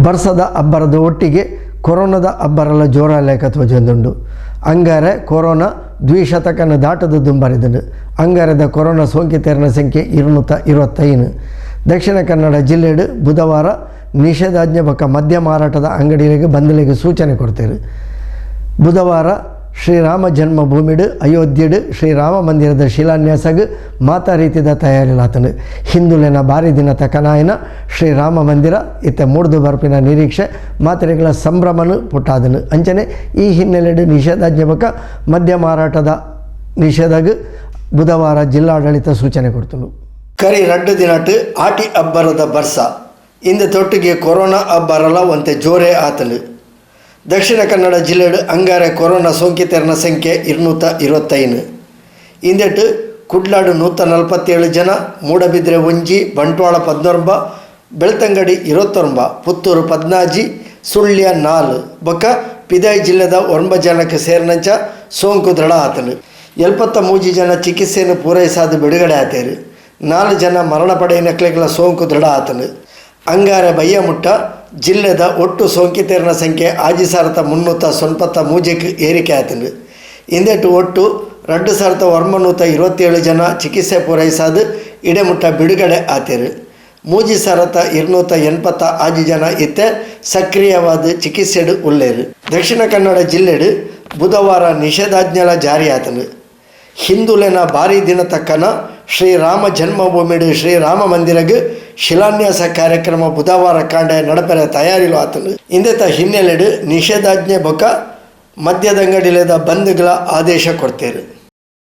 ಬರ್ಸದ ಅಬ್ಬರದ ಒಟ್ಟಿಗೆ ಕೊರೋನಾದ ಅಬ್ಬರಲ ಜೋರಾಲೇಕ ತೋಜೊಂದುಂಡು. ಅಂಗಾರೆ ಕೊರೋನಾ ದ್ವಿಶತಕನ ದಾಟದ ದುಂಬರಿದುಂಡು. ಅಂಗಾರೆದ ಕೊರೋನಾ ಸೋಂಕಿತೆರ್ನ ಸಂಖ್ಯೆ 225. ದಕ್ಷಿಣ ಕನ್ನಡ ಜಿಲ್ಲೆಡು ಬುಧವಾರ ನಿಷೇಧಾಜ್ಞೆ ಬೊಕ್ಕ ಮದ್ಯ ಮಾರಾಟದ ಅಂಗಡಿಗಳಿಗೆ ಬಂದಲಿಗೆ ಸೂಚನೆ ಕೊಡ್ತೇವೆ. ಬುಧವಾರ ಶ್ರೀರಾಮ ಜನ್ಮಭೂಮಿಡು ಅಯೋಧ್ಯೆಡು ಶ್ರೀರಾಮ ಮಂದಿರದ ಶಿಲಾನ್ಯಾಸಗ್ ಮಾತಾ ರೀತಿದ ತಯಾರಿಲಾತಂಡು. ಹಿಂದುಲೆನ ಬಾರಿ ದಿನ ತಕನಾಯನ ಶ್ರೀರಾಮ ಮಂದಿರ ಇತ್ತೆ ಮೂಡ್ದು ಬರ್ಪಿನ ನಿರೀಕ್ಷೆ ಮಾತ್ರೆಗಳ ಸಂಭ್ರಮನು ಪುಟ್ಟಾದನು. ಅಂಚನೆ ಈ ಹಿನ್ನೆಲೆಡು ನಿಷೇಧಾಜ್ಞೆ ಬೊಕ್ಕ ಮದ್ಯ ಮಾರಾಟದ ನಿಷೇಧಗ್ ಬುಧವಾರ ಜಿಲ್ಲಾಡಳಿತ ಸೂಚನೆ ಕೊಡ್ತನು. ಕರಿ ರಡ್ಡು ದಿನಟ್ ಆಟಿ ಅಬ್ಬರದ ಬರ್ಸ ಇಂದ ತೊಟ್ಟಿಗೆ ಕೊರೋನಾ ಅಬ್ಬರಲ ಒಂತೆ ಜೋರೇ ಆತನು. ದಕ್ಷಿಣ ಕನ್ನಡ ಜಿಲ್ಲೆಡು ಅಂಗಾರೆ ಕೊರೋನಾ ಸೋಂಕಿತರನ ಸಂಖ್ಯೆ 225. ಇಂದೆಟ್ ಕುಡ್ಲಾಡು 147 ಜನ, ಮೂಡಬಿದ್ರೆ 1, ಬಂಟ್ವಾಳ 19, ಬೆಳ್ತಂಗಡಿ 29, ಪುತ್ತೂರು 14, ಸುಳ್ಯ 4 ಬೊಕ್ಕ ಪಿದಾಯಿ ಜಿಲ್ಲೆದ 9 ಜನಕ್ಕೆ ಸೇರಿನಂಚ ಸೋಂಕು ದೃಢ ಆತನು. 73 ಜನ ಚಿಕಿತ್ಸೆಯನ್ನು ಪೂರೈಸಾದ ಬಿಡುಗಡೆ ಆತೇರು. 4 ಜನ ಮರಣ ಪಡೆಯಿನಕ್ಲೆಗಳ ಸೋಂಕು ದೃಢ ಆತನು. ಅಂಗಾರೆ ಬಯ್ಯಮುಟ್ಟ ಜಿಲ್ಲೆದ ಒಟ್ಟು ಸೋಂಕಿತರನ ಸಂಖ್ಯೆ 6393ಕ್ಕೆ ಏರಿಕೆ ಆತನು. ಇಂದೆಟ್ಟು ಒಟ್ಟು 2927 ಜನ ಚಿಕಿತ್ಸೆ ಪೂರೈಸಾದ ಇಡೆಮುಟ್ಟ ಬಿಡುಗಡೆ ಆತೇರು. 3286 ಜನ ಇತ್ತೆ ಸಕ್ರಿಯವಾದ ಚಿಕಿತ್ಸೆಡು ಉಲ್ಲೇರು. ದಕ್ಷಿಣ ಕನ್ನಡ ಜಿಲ್ಲೆಡು ಬುಧವಾರ ನಿಷೇಧಾಜ್ಞೆಲ ಜಾರಿ ಆತನು. ಹಿಂದುಲೆನ ಭಾರಿ ದಿನ ತಕ್ಕನ ಶ್ರೀರಾಮ ಜನ್ಮಭೂಮಿಡು ಶ್ರೀರಾಮ ಮಂದಿರಗ್ ಶಿಲಾನ್ಯಾಸ ಕಾರ್ಯಕ್ರಮ ಬುಧವಾರ ಕಾಂಡೆ ನಡಪೆರೆ ತಯಾರಿಲು ಆತನು. ಇಂದೆತ ಹಿನ್ನೆಲೆಡು ನಿಷೇಧಾಜ್ಞೆ ಬೊಕ್ಕ ಮದ್ಯದಂಗಡಿಲೆದ ಬಂದ್ಗಳ ಆದೇಶ ಕೊಡ್ತೇರು.